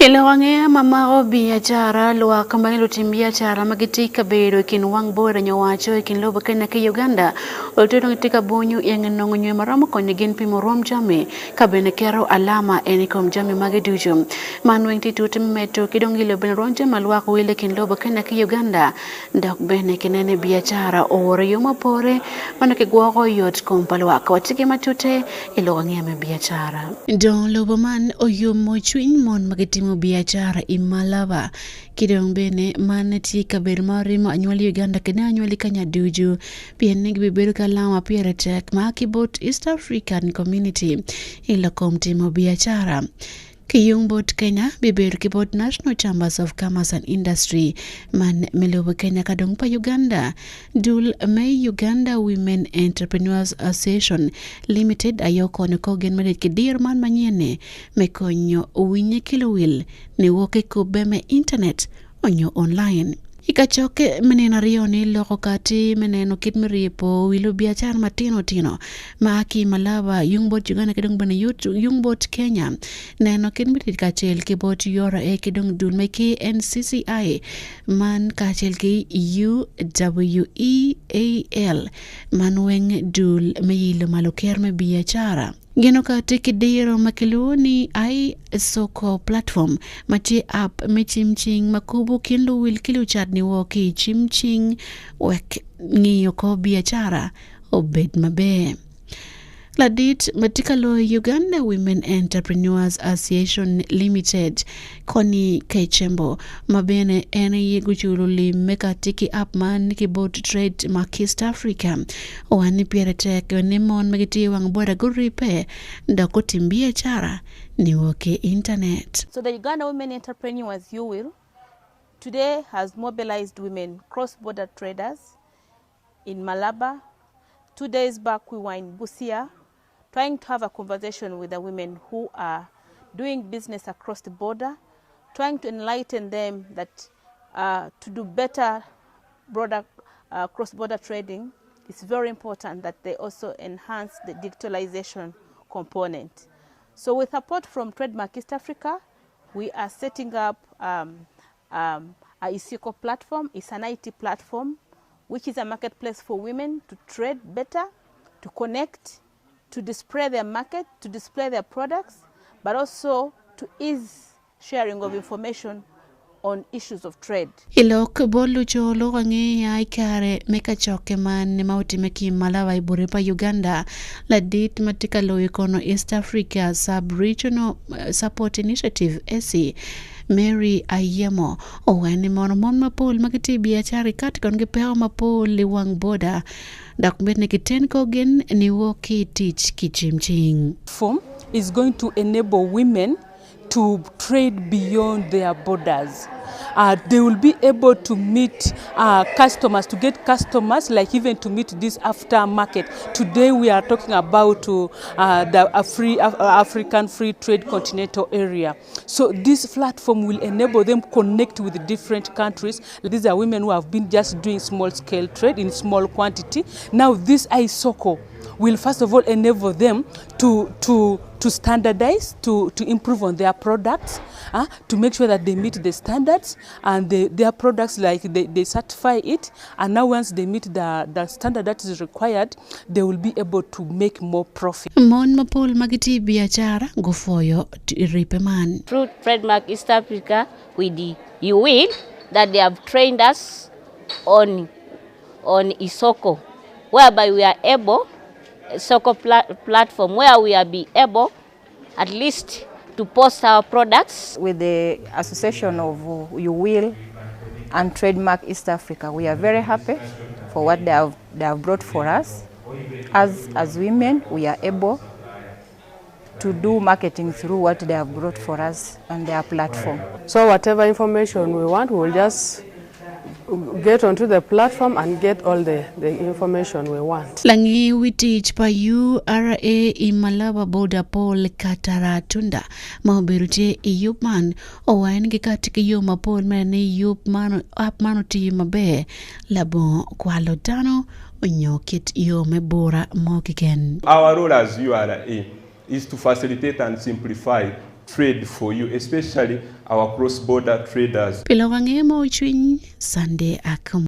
I lok angeya ma mako biacara, lwak ma lutim biacara ma gitye ka bedo i kin wang boda nyo waco i kin lobo Kenya ki Uganda oluto dong gitye ka bunyu i nge nongo nyo ma romo konyo gin pimo rwom jami ka bene keto alama en i kom jami magi ducu. Man weng tye tute me medo ki dong ilo bene rwom jami ma lwak wilo i kin lobo Kenya ki Uganda dok bene kinene biacara oworo yo mapore ma nongo kigwoko yot kom pa lwak. Watye ki matute i lok angeya me biacara. Dong lobo man oyomo cwiny mon ma gitimo biacara i Malaba ki dong bene man tye kabedo ma orimo anywali Uganda kede anywali Kenya ducu pien ni gibibedo ka alama pire tek ma ki bot East African Community i lok kom timo biacara. Ki yung bot Kenya bibedo ki bot National Chambers of Commerce and Industry man me lobo Kenya ka dong pa Uganda Dul me Uganda Women Entrepreneurs Association Limited aye okonyo kor gin me tic ki diro man manyen-ni me konyo winye ki luwil niwok i kubbe me intanet onyo online. I kacokke me nino aryo-ni, loko kati me neno kit me ryebo wi lubiacara matino tino ma a ki i Malaba, yung bot Uganda ki dong bene yung bot Kenya, neno kit me tic kacel ki bot URA ki dong dul me KNCCI man kacel ki UWEAL man weng dul me yilo malo ker me biacara. Gin okati ki diro ma kilwongo ni iSoko platform ma tye app me cim cing ma kubo kin luwil ki lucat niwo ki i cim cing wek ngiyo kor biacara obed maber. Ladit ma tye ka loyo Uganda Women Entrepreneurs Association Limited, Connie Kechembo, ma bene en aye guculo lim me kati ki app man ki bot Trade Mark East Africa, owaco ni pire tek ni mon ma gitye i wang boda guribbe dok gutim biacara niwok ki i intanet. So the Uganda Women Entrepreneurs, UWIL, today has mobilized women cross-border traders in Malaba. 2 days back we were in Busia trying to have a conversation with the women who are doing business across the border, trying to enlighten them that to do better broader cross-border trading, it's very important that they also enhance the digitalization component. So with support from Trademark East Africa, we are setting up a Isiko platform. It's an IT platform, which is a marketplace for women to trade better, to connect, to display their market, to display their products, but also to ease sharing of information on issues of trade. I lok bot luco lok angeya i kare me kacokke man ma otimme ki i Malaba i bute pa Uganda, ladit ma tye ka loyo kono East Africa Sub-Regional Support Initiative, ESSI, Mary Ayemo owaco ni mono mon mapol ma gitye i biacara ikato kon gipeko mapol i wang boda dok bene giten korgin niwok ki i tic ki cim cing. Platform is going to enable women to trade beyond their borders. They will be able to meet customers, to get customers, like even to meet this aftermarket. Today we are talking about the African Free Trade Continental Area. So this platform will enable them connect with different countries. These are women who have been just doing small scale trade in small quantity. Now this iSoko will first of all enable them to standardize, to improve on their products, to make sure that they meet the standards and their products, like they certify it. And now once they meet the standard that is required, they will be able to make more profit. Mon mapol ma gitye i biacara gufoyo ripe man. Through Trademark East Africa with the UWIL that they have trained us on Isoko, whereby we are able, Soko platform, where we are be able at least to post our products. With the association of UWIL and Trademark East Africa, we are very happy for what they have brought for us. As women, we are able to do marketing through what they have brought for us on their platform. So whatever information we want, we will just get onto the platform and get all the information we want. Langi wi tic pa URA i Malaba Border Paul Kataratunda ma obedo tye i yub man owaco ni gikati ki yo mapol mere ni yub man app man otiyo maber labongo kwalo dano onyo kit yo me bura mo keken. Our role as URA is to facilitate and simplify. trade for you, especially our cross-border traders. Pi lok ange mo cwiny Sunday Akum.